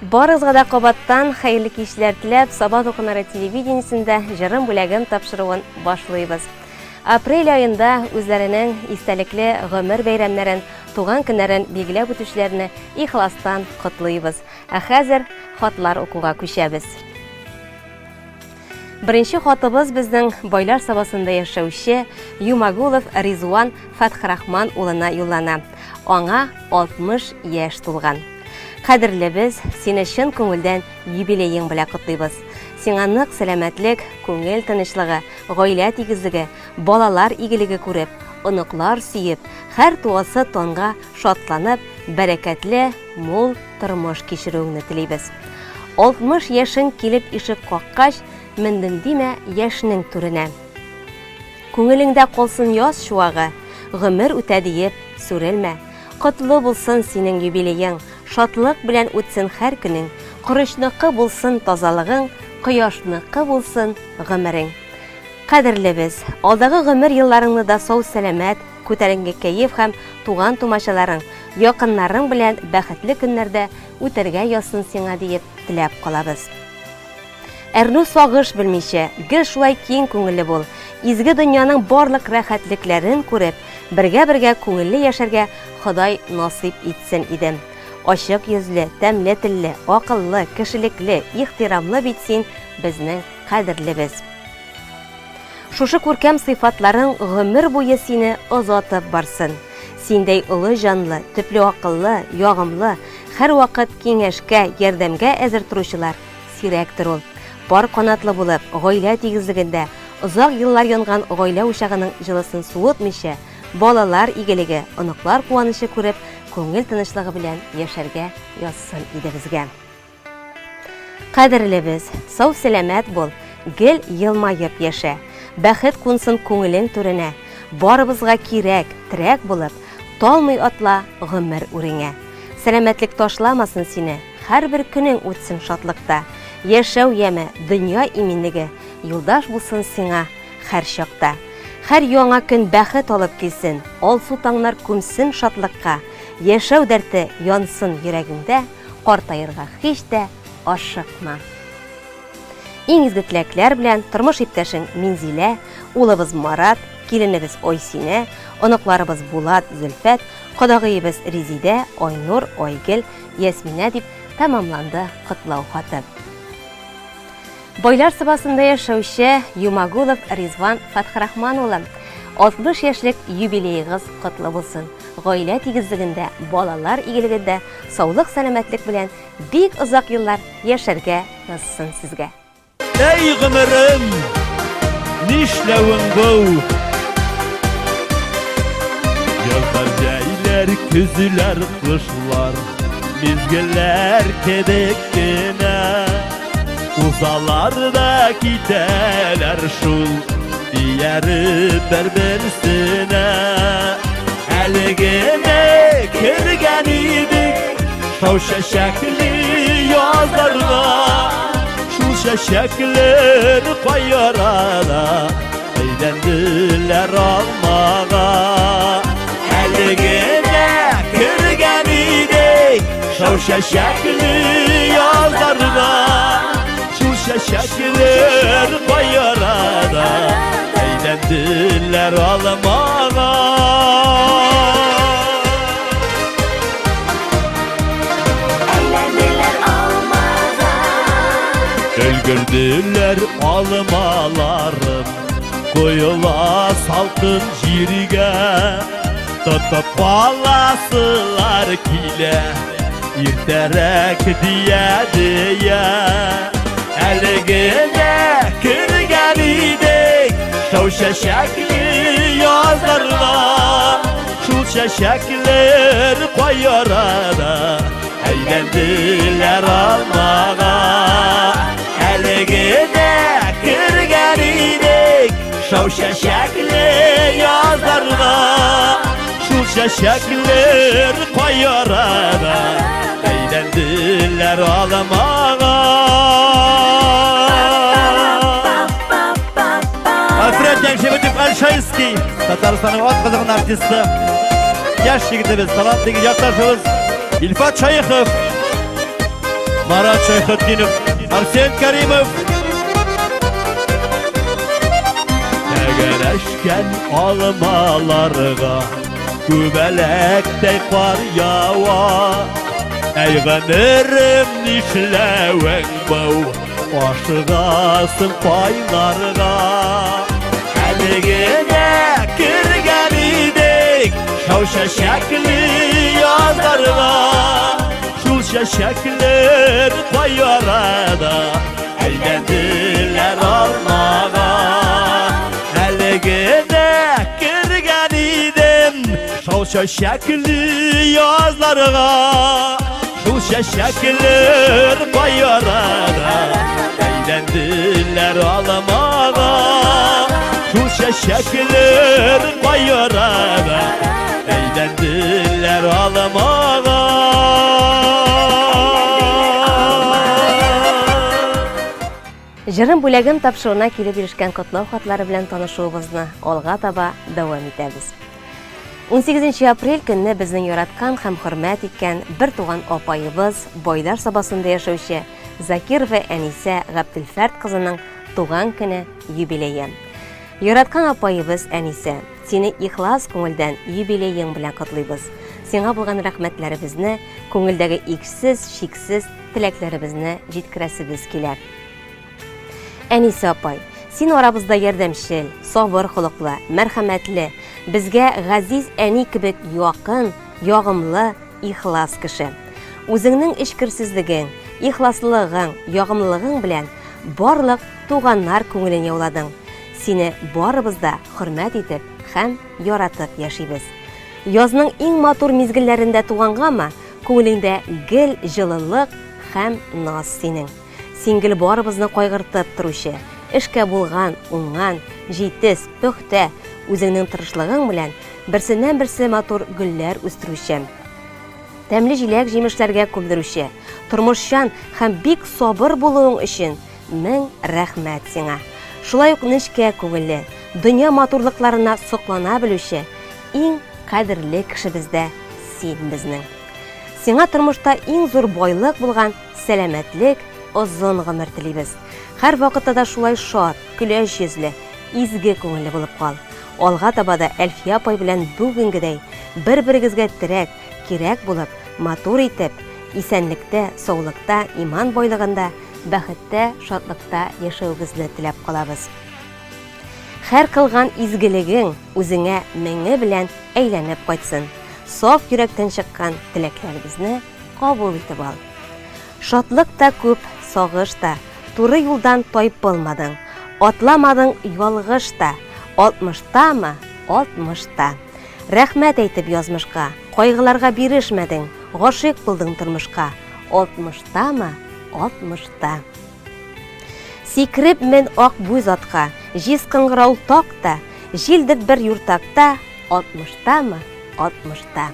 Барыгызга да кабаттан хәерле кичләр теләп, Саба дулкыннары телевидениесендә Җырым бүләгем тапшыруын башлыйбыз. Апрель аенда үзләренең истәлекле гомер бәйрәмнәрен, туган көннәрен билгеләп үтүчеләрне ихластан котлыйбыз. Ә хәзер хатлар укуга күчәбез. Беренче хатыбыз безнең Байлар Сабасында яшәүче Юмагулов Ризуан Фәтхрахман улына юллана. Аңа 60 яшь тулган. Кадерлебез, сине чын күңелдән юбилеең белән котлыйбыз. Сиңа нык сәламәтлек, күңел тынычлыгы, гаилә тигезлеге, балалар игелеге күреп, оныклар сөеп, һәр туасы таңга шатланып, бәрәкәтле, мул тормыш кичерүеңне телибез. 60 яшең килеп ишек каккач, мендем димә яшьнең түренә. Күңелеңдә калсын яз чуагы, гомер үтә диеп сүрелмә. Котлы булсын синең юбилеең, шатлык белән үтсен һәр көнең, корычныкы булсын тазалыгың, кояшныкы булсын гомерең. Кадерлебез, алдагы гомер елларыңны да сау-сәламәт, күтәренке кәеф һәм туган-тумачаларың, якыннарың белән бәхетле көннәрдә үтәргә язсын сиңа диеп теләп калабыз. Әрнү сагыш белмичә, гел шулай киң күңелле бул. Изге дөньяның барлык рәхәтлекләрен күреп, бергә-бергә күңелле яшәргә Ходай насыйп итсен иде. Ачык йөзле, тәмле телле, акыллы, кешелекле, ихтирамлы бит син безнең кадерлебез. Шушы күркәм сыйфатларың гомер буе сине озатып барсын. Синдәй олы җанлы, төпле акыллы, ягымлы, һәрвакыт киңәшкә, ярдәмгә әзер торучылар сирәктер ул. Пар канатлы булып, гаилә тигезлегендә, озак еллар янган гаилә учагының җылысын суытмыйча, балалар игелеге, оныклар куанычы күреп, күңел тынычлыгы белән яшәргә язсын иде безгә. Кадерлебез, сау-сәламәт бул, гел елмаеп яшә. Бәхет кунсын күңелең түренә. Барыбызга кирәк, терәк булып, талмый атла гомер үреңә. Сәламәтлек ташламасын сине, һәрбер көнең үтсен шатлыкта. Яшәү яме, дөнья иминлеге юлдаш булсын сиңа һәр чакта. Һәр яңа көн бәхет алып килсен, алсу таңнар күмсен шатлыкка. Яшәү дәрте янсын йөрәгеңдә, Картаерга һич тә ашыкма. Иң изге теләкләр белән тормыш иптәшең Минзилә, улыбыз Марат, киленебез Айсинә, оныкларыбыз Булат, Зөлфәт, кодагыебыз Резидә, Айнур, Айгел, Ясминә дип тәмамланды котлау хаты. Байлар Сабасында яшәүче Юмагулов Ризван Фәтхрахман улы, 60 яшьлек юбилеегыз котлы булсын. Гаилә тигезлегендә, балалар игелегендә, саулык-сәламәтлек белән бик озак еллар яшәргә язсын сезгә. Әй гомерем, нишләвең бу? Язлар, җәйләр, көзләр, кышлар, мизгелләр кебек кенә. Узалар да китәләр шул, ияреп бер-берсенә. Әле генә кергән идек шау чәчәкле язларга. Шул чәчәкләр кай арада әйләнделәр алмага. Әле генә кергән идек шау чәчәкле язларга. Шул чәчәкләр кай арада әйләнделәр алмага. Әйләнделәр алмага. Өлгерделәр алмаларым, коела салкын җиргә. Тотып аласылар килә, иртәрәк дия-дия. Әле генә кергән идек шау чәчәкле язларга. Шул чәчәкләр кай арада әйләнделәр алмага. Әле генә кергән идек шау чәчәкле язларга. Шул чәчәкләр кай арада әйләнделәр алмага. Альфред Яншеветов Альшайский, Татарстанның ат казанган артисты, яшь егетебез, талантлы якташыбыз Илфат Шаехов. Марат Шәйхетдинов, Арсен Каримов. Тәгәрәшкән алмаларга күбәләктәй кар ява. Әй гомерем, нишләвең бу? Ашыгасың кайларга. Әле генә кергән идек шау чәчәкле язларга. Шул чәчәкләр кай арада әйләнделәр алмага. Әле генә кергән идем шау чәчәкле язларга. Шул чәчәкләр кай арада әйләнделәр алмага. Шул чәчәкләр кай арада әйләнделәр алмага. Җырым бүләгем тапшыруына килеп ирешкән котлау хатлары белән танышуыбызны алга таба дәвам итәбез. 18 апрель көнне безнең яраткан һәм хөрмәт иткән бер туган апаебыз, Байлар Сабасында яшәүче Закирова Әнисә Габделфәрт кызының туган көне юбилее. Яраткан апаебыз Әнисә, сине ихлас күңелдән юбилеең белән котлыйбыз. Сиңа булган рәхмәтләребезне, күңелдәге иксез-чиксез теләкләребезне җиткерәсебез килә. Әнисә апай, син арабызда ярдәмчел, сабыр холыклы, мәрхәмәтле, безгә газиз әни кебек якын, ягымлы, ихлас кеше. Үзеңнең эчкерсезлегең, ихласлыгың, ягымлылыгың белән барлык туганнар күңелен яуладың. Сине барыбыз да хөрмәт итеп һәм яратып яшибез. Язның иң матур мизгелләрендә тугангамы, күңелеңдә гел җылылык һәм наз синең. Син гел барыбызны кайгыртып торучы, эшкә булган, уңган, җитез, пөхтә, үзеңнең тырышлыгың белән берсеннән-берсе матур гөлләр үстерүче, тәмле җиләк-җимешләргә күмдерүче, тормышчан һәм бик сабыр булуың өчен мең рәхмәт сиңа. Шулай ук нечкә күңелле, дөнья матурлыкларына соклана белүче иң кадерле кешебез дә син безнең. Сиңа тормышта иң зур байлык булган сәламәтлек, озын гомер телибез. Һәрвакытта да шулай шат, көләч йөзле, изге күңелле булып кал. Алга таба да Әлфия апай белән бүгенгедәй бер-берегезгә терәк, кирәк булып, матур итеп, исәнлектә, саулыкта, иман байлыгында, бәхеттә, шатлыкта яшәвегезне теләп калабыз. Һәр кылган изгелегең үзеңә меңе белән әйләнеп кайтсын. Саф йөрәктән чыккан теләкләребезне кабул итеп ал. Шатлык та күп, сагыш та, Туры юлдан тайпылмадың, Атламадың ялгыш та, Алтмыштамы, алтмышта. Рәхмәт әйтеп язмышка, Кайгыларга бирешмәдең, Гашыйк булдың тормышка, Алтмыштамы, алтмышта. Сикереп мен ак бүз атка, Җиз кыңгырау так та, Җилдер бер юртакта, Алтмыштамы, алтмышта.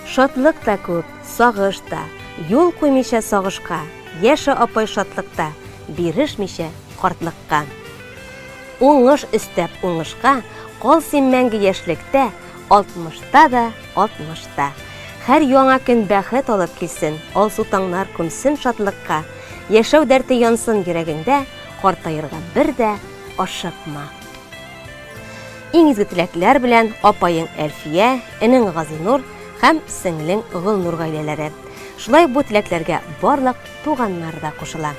Шатлык та күп, сагыш та, Юл куймыйча сагышка, Яшә, апай, шатлыкта, Бирешмичә картлыкка. Уңыш өстәп уңышка, Кал син мәңге яшьлектә, Алтмышта да, алтмышта. Һәр яңа көн бәхет алып килсен, Алсу таңнар күмсен шатлыкка, Яшәү дәрте янсын йөрәгеңдә, Картаерга бер дә ашыкма. Иң изге теләкләр белән апаең Әлфия, энең Газинур һәм сеңлең Гөлнур гаиләләре. Шулай бу теләкләргә барлык туганнар да кушыла.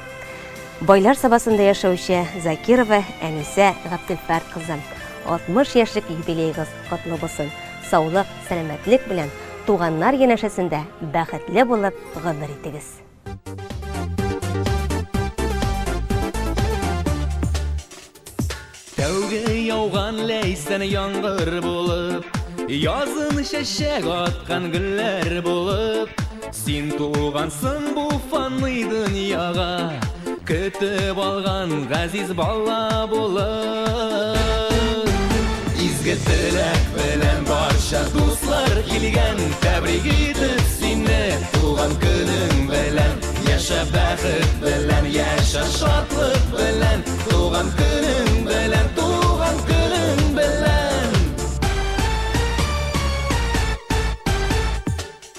Байлар Сабасында яшәүче Закирова Әнисә Габделфәрт кызы, 60 яшьлек юбилеегыз котлы булсын. Саулык, сәламәтлек белән туганнар янәшәсендә бәхетле булып гомер итегез. Тәүге яуган ләйсән яңгыр булып, Язын чәчәк аткан гөлләр булып, Син тугансың бу фани дөньяга, Көтеп алган газиз бала булып. Изге теләк белән барча дуслар килгән, Тәбрик итеп сине туган көнең белән. Яшә бәхет белән, яшә шатлык белән, Туган көнең белән, туган көнең белән.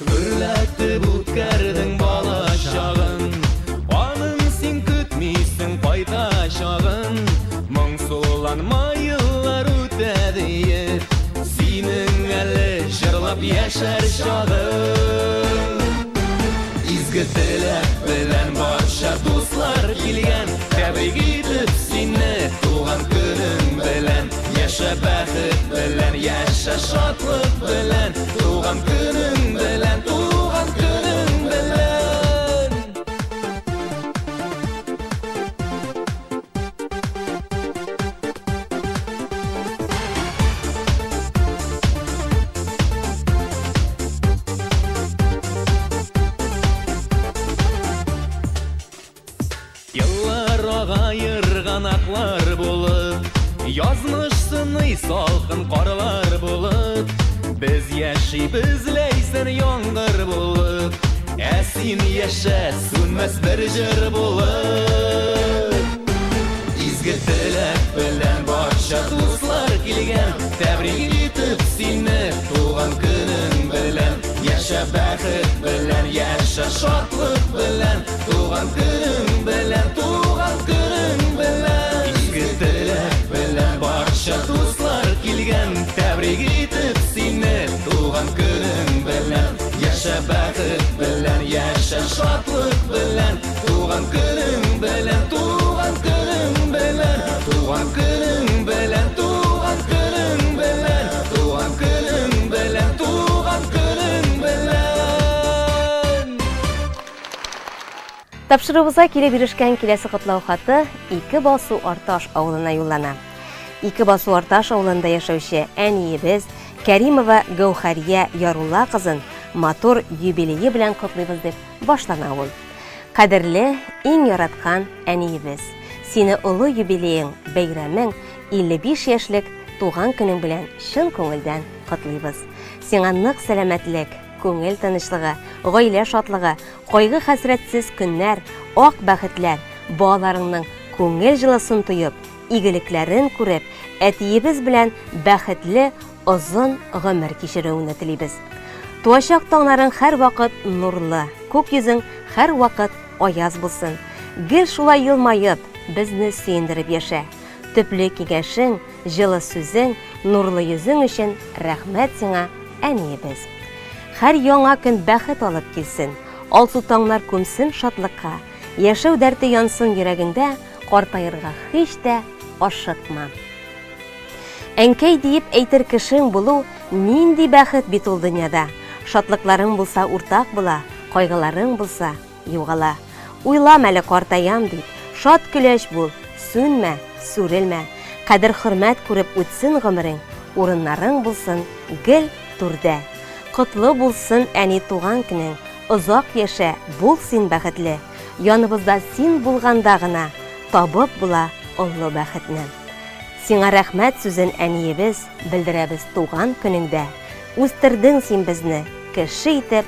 Гөрләтеп үткәрдең бала чагын. Уфтанма еллар үтә диеп, Синең әле җырлап яшәр чагың. Изге теләк белән барча дуслар килгән, Тәбрик итеп сине туган көнең белән. Яшә бәхет белән, яшә шатлык белән, Туган көнең белән, туган көнең белән. Еллар ага ерганаклар булып, Язмыш сыный салкын карлар булып, Без яшибез ләйсән яңгыр булып, Ә син яшә сүнмәс бер җыр булып. Изге теләк белән барча дуслар килгән, Тәбрик итеп сине туган көнең белән. Яшә бәхет белән, яшә шатлык белән, Туган көнең белән, туган көнең белән. Изге теләк белән барча дуслар килгән, Тәбрик итеп сине туган көнең белән. Яшә бәхет белән, яшә шатлык белән, Туган көнең белән, туган көнең белән, Туган көнең белән, туган көнең белән, Туган көнең белән, туган көнең белән. Тапшыруыбызга килеп ирешкән киләсе котлау хаты Ике Басу Арташ авылына юллана. Ике Басу Арташ авылында яшәүче әниебез Кәримова Гәүһәрия Ярулла кызын матур юбилее белән котлыйбыз дип башлана ул. Кадерле, иң яраткан әниебез, сине олы юбилеең, бәйрәмең, 55 яшьлек туган көнең белән чын күңелдән котлыйбыз. Сиңа нык сәламәтлек, күңел тынычлыгы, гаилә шатлыгы, кайгы-хәсрәтсез көннәр, ак бәхетләр, балаларыңның күңел җылысын тоеп, игелекләрен күреп, әтиебез белән бәхетле озын гомер кичерүеңне телибез. Туачак таңнарың һәрвакыт нурлы, күк йөзең һәрвакыт аяз булсын. Гел шулай елмаеп, безне сөендереп яшә. Төпле киңәшең, җылы сүзең, нурлы йөзең өчен рәхмәт сиңа, әниебез. Һәр яңа көн бәхет алып килсен, алсу таңнар күмсен шатлыкка, яшәү дәрте янсын йөрәгеңдә, картаерга һич тә ашыкма. Әнкәй диеп әйтер кешең булу нинди бәхет бит ул дөньяда. Шатлыкларың булса уртак була, кайгыларың булса югала. Уйлам әле картаям дип, шат көләч бул, сүнмә, сүрелмә. Кадер-хөрмәт күреп үтсен гомерең, урыннарың булсын гел түрдә. Котлы булсын әни туган көнең, озак яшә, бул син бәхетле. Яныбызда син булганда гына табып була олы бәхетне. Сиңа рәхмәт сүзен, әниебез, белдерәбез туган көнеңдә. Үстердең син безне, кеше итеп,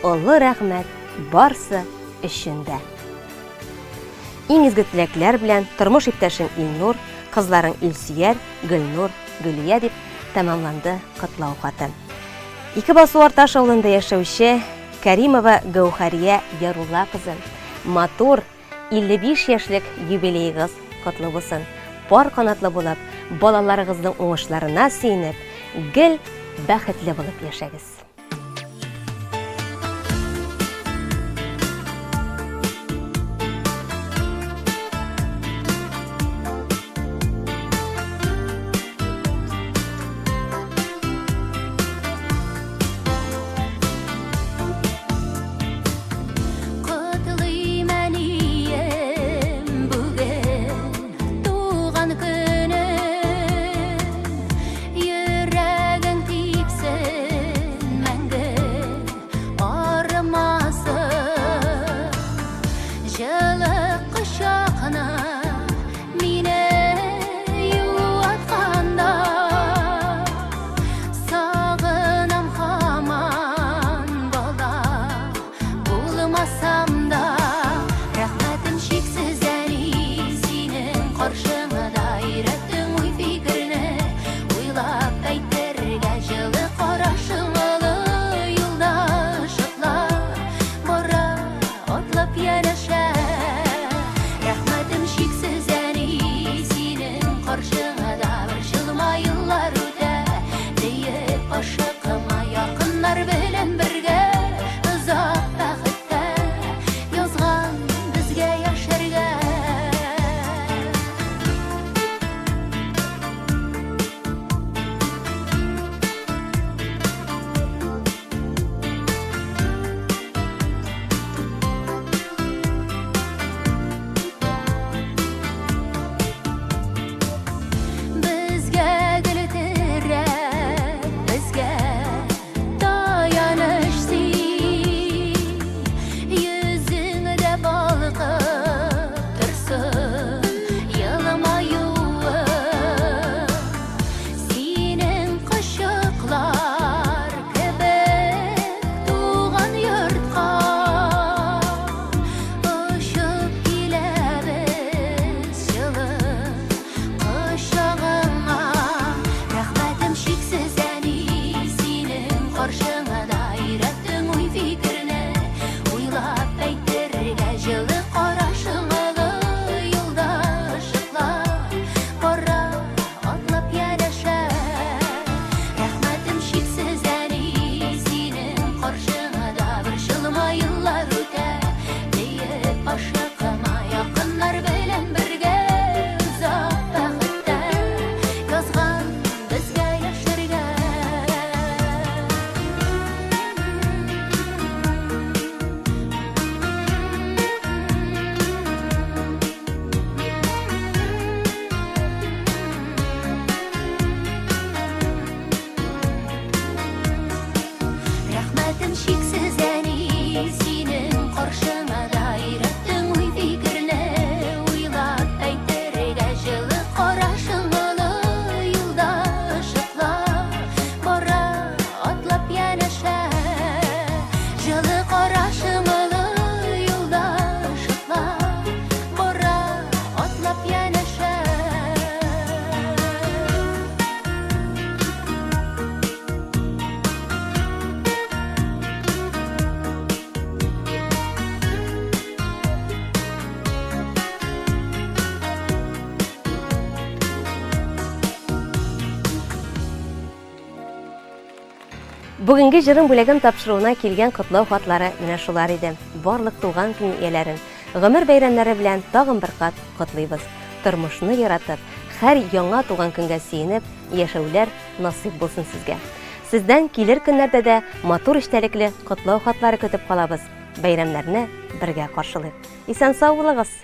олы рәхмәт барсы өчен дә. Иң изге теләкләр белән тормыш иптәшең Илнур, кызларың Илсөяр, Гөлнур, Гөлия дип тәмамланды котлау хаты. Ике Басу Арташ авылында яшәүче Кәримова Гәүһәрия Ярулла кызы матур 55 яшьлек юбилеегыз котлы булсын. Пар канатлы булып, балаларыгызның уңышларына сөенеп, гел бәхетле булып яшәгез. Котлыйм, әнием, бүген туган көнең. Йөрәгең типсен. Бүгенге җырым бүләгем тапшыруына килгән котлау хатлары менә шулар иде. Барлык туган көн ияләрен гомер бәйрәмнәре белән тагын бер кат котлыйбыз. Тормышны яратып, һәр яңа туган көнгә сөенеп яшәүләр насыйп булсын сезгә. Сездән килер көннәрдә дә матур эчтәлекле котлау хатлары көтеп калабыз. Бәйрәмнәрне бергә каршылыйк. Исән-сау булыгыз!